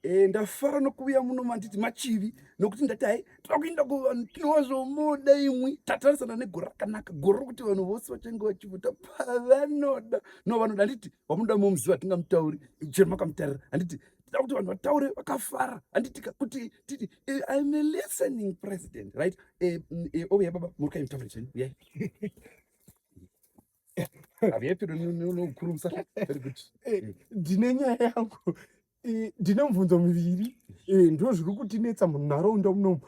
E, ndafara nokuuya muno manditi machivi nokuti ndati hai toda kuinda kuvanhu tinozvomuda imwi tatarisana negore rakanaka gore rokuti vanhu vose vachange vachivhota pavanoda no vanoda handiti vamunoda momuziva hatingamutauri chero makamutarira handiti tida kuti vanhu vataure vakafara handitika kuti titi eh, im a listening president right eh, eh, ouya baba muri kaimutaure zvenyu uyai Ndine nyaya yangu, ndine mubvunzo miviri, ndo zviri kutinetsa munharaunda munomu.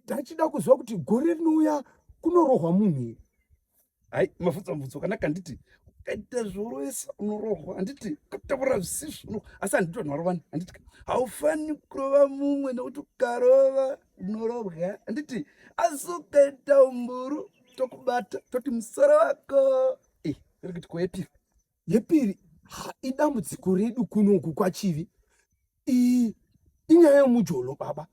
Tachida kuziva kuti gore rinouya kunorohwa munhu here? Hai, mabvunza mubvunzo wakanaka. Handiti ukaita zvorovesa unorohwa, handiti ukataura zvisizvo. Asi handiti vanhu varovani, handiti haufani kurova mumwe nekuti ukarova unorobwa, handiti? Asi ukaita umburu tokubata toti musoro wako eh, iri kuti koyepiri yepiri idambudziko redu kunoku kwachivi. Inyaya yemujolo baba.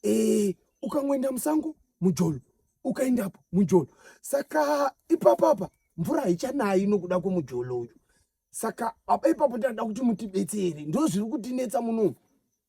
E, ukangoenda musango mujolo, ukaendapo mujolo. Saka ipapapa mvura haichanayi nokuda kwemujolo uyu. Saka apa ipapo ndada kuti mutibetsere, ndo zviri kutinetsa munomu.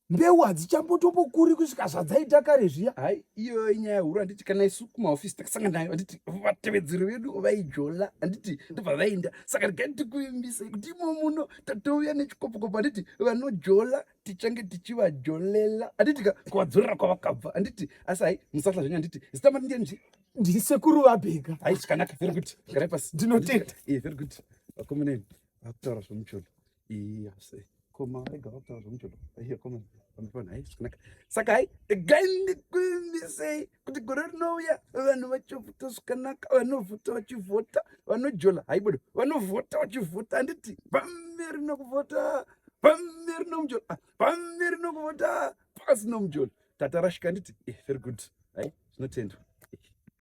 Mbeu hadzichambotopokuri kusvika zvadzaita kare zviya. Hai, iyo inyaya huru, handiti? Kana isu kumahofisi takasangana nayo, handiti? Vatevedzeri vedu vaijola, handiti? Ndobva vaenda. Saka regai tikuimbise kuti imo muno tatouya nechikopokopo, handiti? Vanojola tichange tichivajolela, handiti ka, kuvadzorera kwavakabva, handiti? Asi hai, musahla zvenyu, handiti? Zita mati ndiani? Ndisekuru vabheka. Hai, zvakanaka, very good, garai pasi. Ndinotenda. Eh, very good. Vakomana vakutaura zvomucholo. Iya, sei koma vega vakutaura zvomucholo. Iya, koma pamipana. Hai, zvakanaka. Saka hai, regai ndikuimbisei kuti gore rinouya vanhu vachovhota zvakanaka, vanovhota vachivhota, vanojola hai bodo, vanovhota vachivhota, handiti? Pamberi nokuvhota, pamberi nomujola, ah, pamberi nokuvhota, pasi nomujola. Tatarashika, handiti? Eh, very good. Hai, zvinotendwa.